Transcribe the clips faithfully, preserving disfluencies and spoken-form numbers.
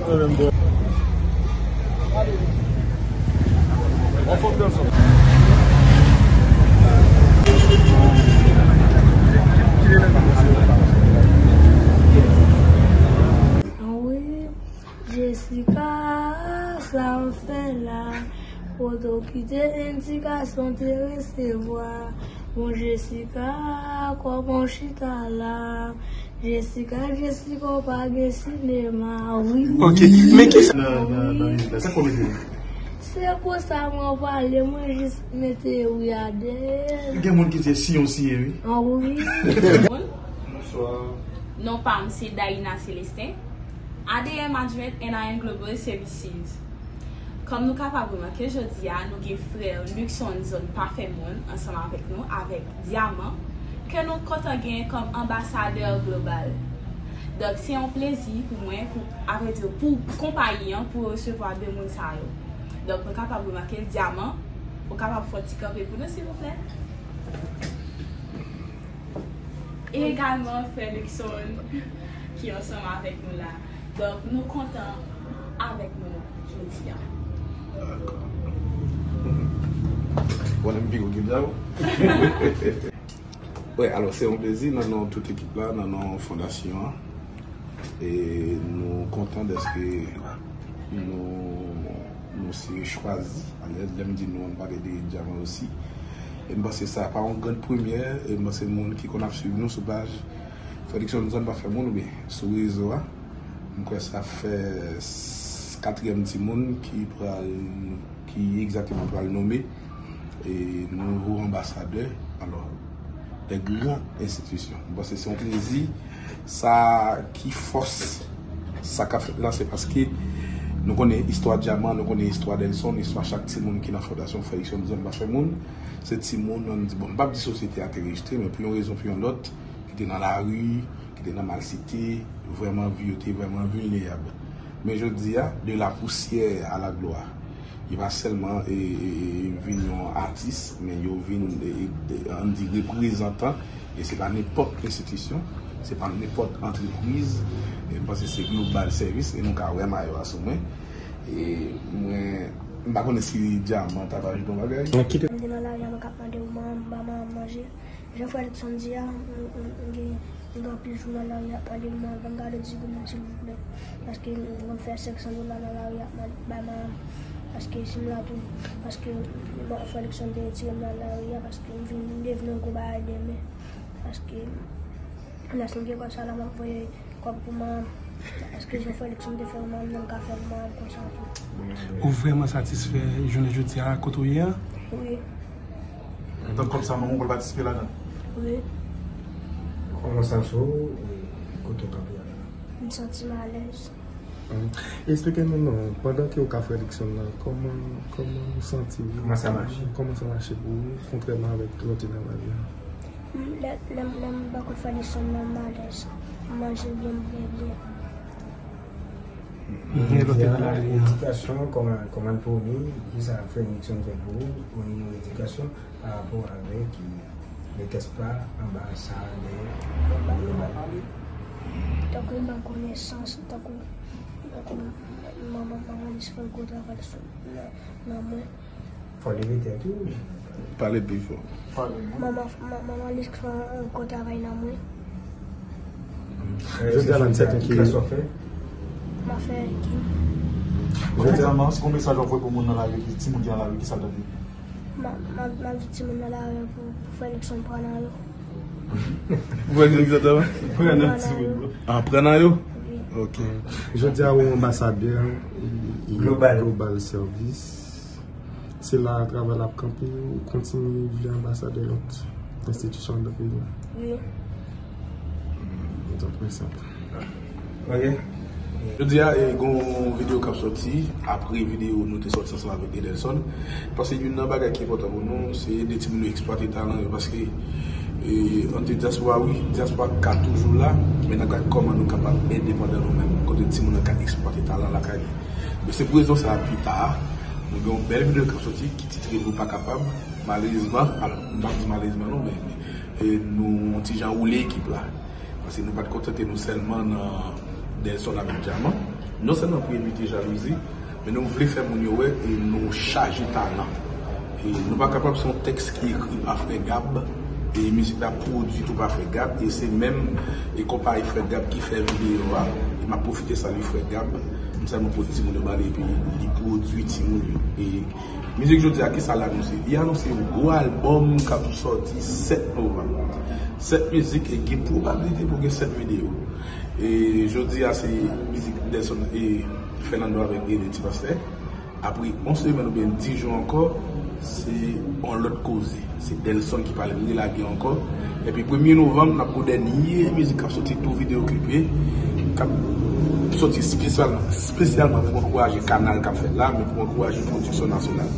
Wi, Jessica, sa w fè la? Poto kite endikasyon te resevwa. Bon, Jessica, kòman w chita la? Jessica, Jessica, w pa gen sinema, wi. Ok, men ki sa? Nan, nan, nan mizik la, sa k fè w mete wi? Se konsa mwen pale, mwen jis mete wi a dèyè. Gen moun ki di siyon siye, wi. An wi. Bonswa. Non pa m se Daïna Célestin, A D M Management and I M Global Services. Kòm nou kapab remake, jodi a, nou gen frè Luckson Zòn Pa Fè Moun ansanm avèk nou, avèk Dyaman, ke nou kontan genyen kòm anbasadè global. Donk, se yon plezi pou mwen, pou, avèdi, pou konpayi an, pou resevwa de moun sa yo. Donk, nou kapab remake, Dyaman, ou kapab fè yon ti kanpe pou nou, silvouplè? E egalman frè Luckson ki ansanm avèk nou la. Donk, nou kontan avèk nou jodi a. Dakò. Bon, m pi gwo ki djab. Wi, alò, se yon plezi nan non tout ekip la, nan non fondasyon an. E nou kontan dèske nou, nou se chwazi. Alè, lè m di nou, m pale de Dyaman osi. E m panse sa pa yon grenn premyè, e m panse moun ki konn ap swiv nou sou paj Frè Luckson Zòn Pa Fè Moun oubyen sou rezo a, m kwè sa fè s-, katriyèm timoun ki pral, ki egzakteman pral nome e nouvo anbasadè, alò, de gran enstitisyon. M panse se yon plezi, sa ki fòs sa k ap fèt la, se paske nou konnen istwa Dyaman, nou konnen istwa Delson, istwa chak timoun ki nan fondasyon Frè Luckson Zòn Pa Fè Moun. Se timoun, ann di, bon, m p ap di sosyete a te rejte, men pou yon rezon, pou yon lòt, ki te nan lari, ki te nan malsite, vrèman vi yo te vrèman vilnerab. Men jodi a, de la poussière à la gloire. Yo pa sèlman, e, e, e, vin yon atis, men yo vin, e, e, ann di, reprezantan, e se pa nenpòt enstitisyon, se pa nenpòt antrepriz, e m panse se Global Service, e nou ka wè mayo a sou mwen. E mwen, m pa konnen si Dyaman ta va ajoute yon bagay. Donk, kite. M te nan lari a, mwen k ap mande manman m, ba manman m manje. Jan frè Luckson di a, m, m, m gen, m gen anpil jou nan lari ap mande manman m gade ti gou m nan, silvouplè. Paske m konn fè senk san dola nan lari ap mande bay manman m. Paske si m la tou, paske frè Luckson te retire m nan lari a, paske m vin, m te vin yon gwo bagay demen. Paske, la, si m gen kòb sa la, m ap voye kòb pou manman m. Paske jan frè Luckson te fè pou manman m, m ka fè pou manman m konsa tou. Ou vrèman satisfè jounen jodi a kote w ye a? Wi. Donk, kòb sa, manman w pral patisipe ladan? Wi. Kòman w santi w, e, kote w kanpe a la? M santi m alèz. Hmm. Eksplike nou non, pandan ke w ka frè Luckson nan, kòman, kòman w santi w? Kòman sa mache? Kòman sa mache pou ou, kontrèman avèk lè w te nan lari a? Lè, lè, lè m bò kote frè Luckson nan, m alèz. M manje byen, m bwè byen. Byen lè w te nan lari a. Edikasyon, kòman, kòman l pou ou, kisa frè Luckson fè pou ou, o nivo edikasyon, pa rapò avèk, e, le tèst pa anba sa, le, le bal. Tankou ban konesans, tankou, tankou manman, manman li fè gwo travay sou, nan, nan mwen. Fò leve tèt ou. Pale pi fò. Manman, ma-, manman li fè yon gwo travay nan mwen. Jodi a, la, sèten ki klas w ap fè? M ap fè kim. Jodi a, se yon mesaj w ap voye pou moun nan lari, ki timoun ki nan lari, ki sa l tande? Ma, ma, ma di timoun nan lari pou, pou fè leksyon pran nan yo. Pou fè leksyon pran nan timoun yo. Ah, pran nan yo? Wi. Ok. Jodi a, ou anbasadè, e, e, Global. Global Service. Se la travay la ap kanpe, ou kontinye vle anbasadè lòt enstitisyon anndan peyi a? Wi. Donk, mèsi anpil. Ok. Jodi a, e, gon videyo k ap sòti, apre videyo nou te sòti ansanm avèk Edelson. Paske youn nan bagay ki enpòtan pou nou, se ede timoun yo eksplwate talan yo. Paske, e, ann di dyaspora, wi, dyaspora ka toujou la, men n ap gad kòman nou kapab endepandan nou menm, kote timoun nan ka eksplwate talan lakay li. Men se pou rezon sa a, pita, nou gen yon bèl videyo k ap sòti ki titre Ou pa kapab. Malerezman, alò, m p ap di malerezman non, men, men, e, nou yon ti jan woule ekip la. Paske nou pa t kontante nou sèlman nan Delson avèk Dyaman. Non sèlman pou evite jalouzi, men nou vle fè moun yo wè e nou chaje talan. E nou pa kapab se yon tèks ki ekri pa Frè Gab, e mizik la pwodui tou pa Frè Gab, e se menm e konpayi Frè Gab ki fè videyo a. E m ap pwofite salye Frè Gab, m sèlman pote timoun yo ba li, epi li pwodui timoun yo. E mizik jodi a, kisa l anonse? Li anonse yon gwo albòm k ap sòti sèt novanm. Sèt mizik, e gen pwobablite pou gen sèt videyo. E jodi a, se mizik Delson e Fernando avèk Ede Ti Pastè. Apre yon semèn oubyen dis jou ankò, se yon lòt koze. Se Delson ki pral relage ankò. Epi premye novanm, n ap gen dènye mizik k ap sòti tou videyo klipe, k ap sòti espesyalman, espesyalman pou ankouraje kanal k ap fèt la, men pou ankouraje pwodiksyon nasyonal.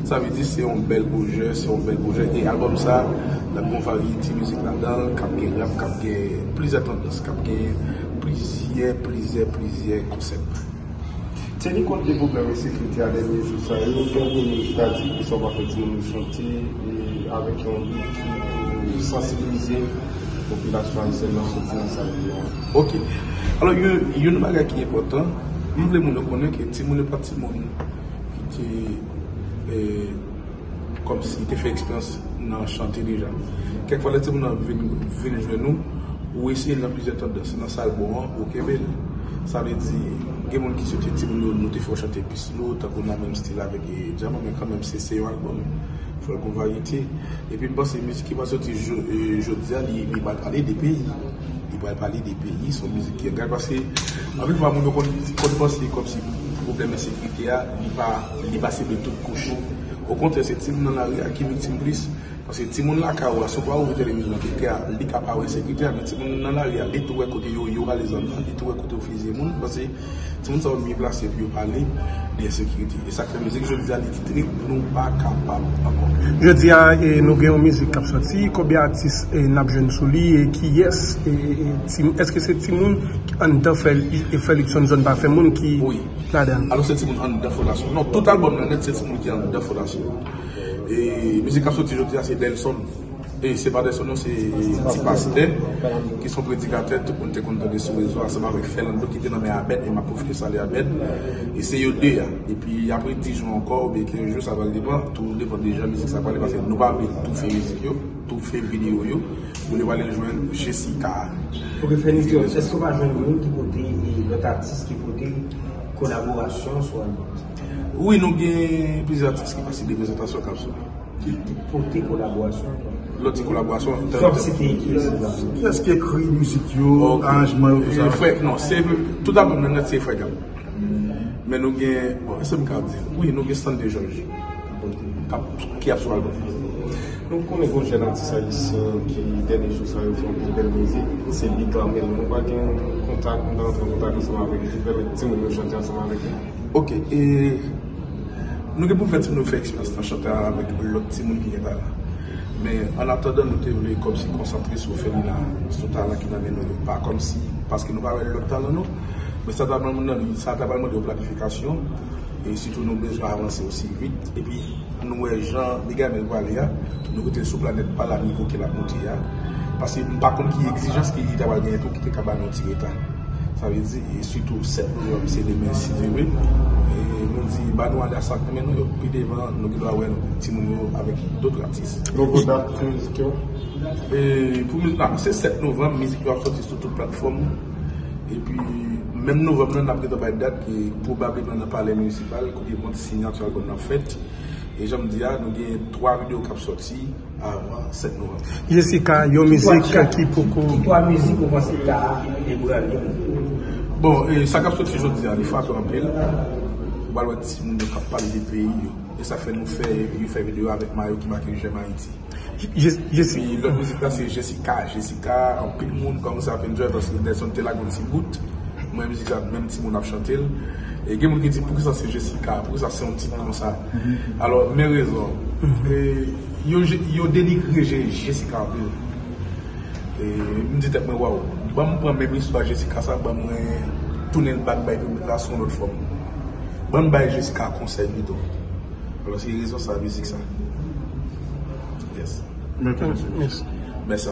Sa vle di se yon bèl pwojè, se yon bèl pwojè. E albòm sa, n ap gen yon varyete mizik ladan l, k ap gen rap, k ap gen plizyè tandans, k ap gen plizyè, plizyè, plizyè konsèp. Thierry, kont de pwoblèm ensekirite a dènye jou sa yo, gen anpil moun ki ta di poukisa w pa fè timoun yo chante e avèk yon bi ki pou sansibilize popilasyon ayisyèn nan soti nan sa yo ye a. Ok. Alò, youn, youn bagay ki enpòtan, m vle moun yo konnen ke timoun yo pa timoun ki te, eh, kòmsi te fè eksperyans nan chante deja. Kèk fwa lè timoun nan vin, vin jwenn nou, ou eseye l nan plizyè tandans. Nan sa l bon an, ou kenbe l. Sa vle di, gen moun ki swete timoun yo, nou te fè yo chante pis lou, tankou nan menm stil avèk, eh, Djaman, men kanmenm se, se yon albòm. Fò l gon varyete. Epi m panse mizik ki pral sòti jo-, eh, jodi a, li, li pral pale de peyi. Li pral pale de peyi, se yon mizik ki engaje. Paske anpil fwa moun yo konn, konn panse kòmsi pwoblèm ensekirite a, li pa, li pa sible tout kouch. Okontrè, se timoun nan lari a ki viktim plis. Paske timoun lakay ou a, si w pa ouvri televizyon nan, li ka, li ka pa wè ensekirite a, men timoun nan lari a, li tou wè kote yo, yo rale zam nan, li tou wè kote yo fizye moun. Paske timoun sa yo byen plase pou yo pale de ensekirite. E sa k fè mizik jodi a, li titre Nou pa kapab ankò. Jodi a, e, nou gen yon mizik k ap sòti. Konbyen atis, e, n ap jwenn sou li? E kiyès? E, e, e, ti, èske se timoun anndan Fè-, e, Felixson Zòn Pa Fè Moun ki Wi. Ladan l? Alò, se timoun anndan fondasyon. Non, tout albòm nan nèt, se timoun ki anndan fondasyon. E mizik k ap sòti jodi a, se Delson. E se pa Delson, non, se Ti Pastè, ki se yon predikatè, tout moun te konn tande sou rezo, ansanm avèk Fernando, ki te nan men Abed, e m ap pwofite salye Abed. E se yo de a. Epi apre dis jou ankò, oubyen kenz jou, sa pral depann, tou depann de jan mizik sa pral ale, paske nou pa vle toufe mizik yo, toufe videyo yo. Nou vle pral jwenn Jessica. Ok, Fernando, èske w pa jwenn moun ki pote, e, lòt atis ki pote kolaborasyon sou albòm sa? Wi, nou gen plizyè atis ki pase de prezantasyon k ap sou. Ki, ki pote kolaborasyon, kwa. Lòt ti kolaborasyon, Sòf site kiyès ki la? Kiyès ki ekri mizik yo, Ok. aranjman yo, tout sa? E, frè, non, se, tout albòm nan nèt, se Frè Gab. Men nou gen, bon, èske m ka di? Wi, nou gen Stanley George. K ap, ki ap sou albòm. Nou konnen gon jèn atis ayisyen ki dènye jou sa yo fè anpil bèl mizik, se Big Armel. Nou pa gen kontak, nou ta antre an kontak ansanm avèk li, pou pèmèt timoun yo chante ansanm avèk li. Ok, e nou gen pou fè timoun yo fè eksperyans nan chante avèk lòt timoun ki gen talan. Men, an atandan, nou te vle kòmsi konsantre sou Felina, sou talan ki nan men nou yo. Pa kòmsi, paske nou pa wè lòt talan nou, men sa ta ban nou, sa ta ban nou yon planifikasyon, e sitou nou bezwen avanse osi vit. Epi, nou wè jan Big Armel prale a, nou kite l sou planèt pa la nivo ke l ap monte a. Paske m pa konn ki egzijans ke li ta pral genyen tou ki te ka ba nou ti reta. Sa vle di, e sitou sèt novanm, se demen, si Dye vle. E nou di, ba nou ale a sa k nan men nou yo. Pi devan, nou gen dwa wè timoun yo avèk dòt atis. Nouvo dat pou mizik yo? E pou mizik la, se sèt novanm, mizik yo ap sòti sou tout platfòm. Epi, menm novanm nan, n ap gentan bay dat, e pwobableman nan Palè Minisipal, kote vant siyati albòm nan ap fèt. E jan m di a, nou gen twa videyo k ap sòti avan sèt novanm. Jessica, yon mizik ki poko. Ki twa mizik ou panse ta ebranle? Bon, e sa k ap sòti jodi a, li frape anpil. Ou pral wè timoun yo k ap pale de peyi yo. E sa fè nou fè, yo fè videyo avèk mayo ki make J'aime Haïti. Epi lòt mizik la se Jessica. Jessica, anpil moun kòmanse ap enjoy paske Delson te lage yon ti bout. Mwen, mizik sa, menm timoun ap chante l. E gen moun ki di, "Poukisa se Jessica? Poukisa se yon tit konsa?" Alò, men rezon. E yo, yo denigre Je-, Jessica anpil. E m di tèt mwen, "Waw, ban m pran menm istwa Jessica sa, ban mwen tounen l back bay piblik la sou yon lòt fòm. Ban m bay Jessica konsèy pito." Alò, se rezon sa, mizik sa. Yes. Mèsi. Mèsi.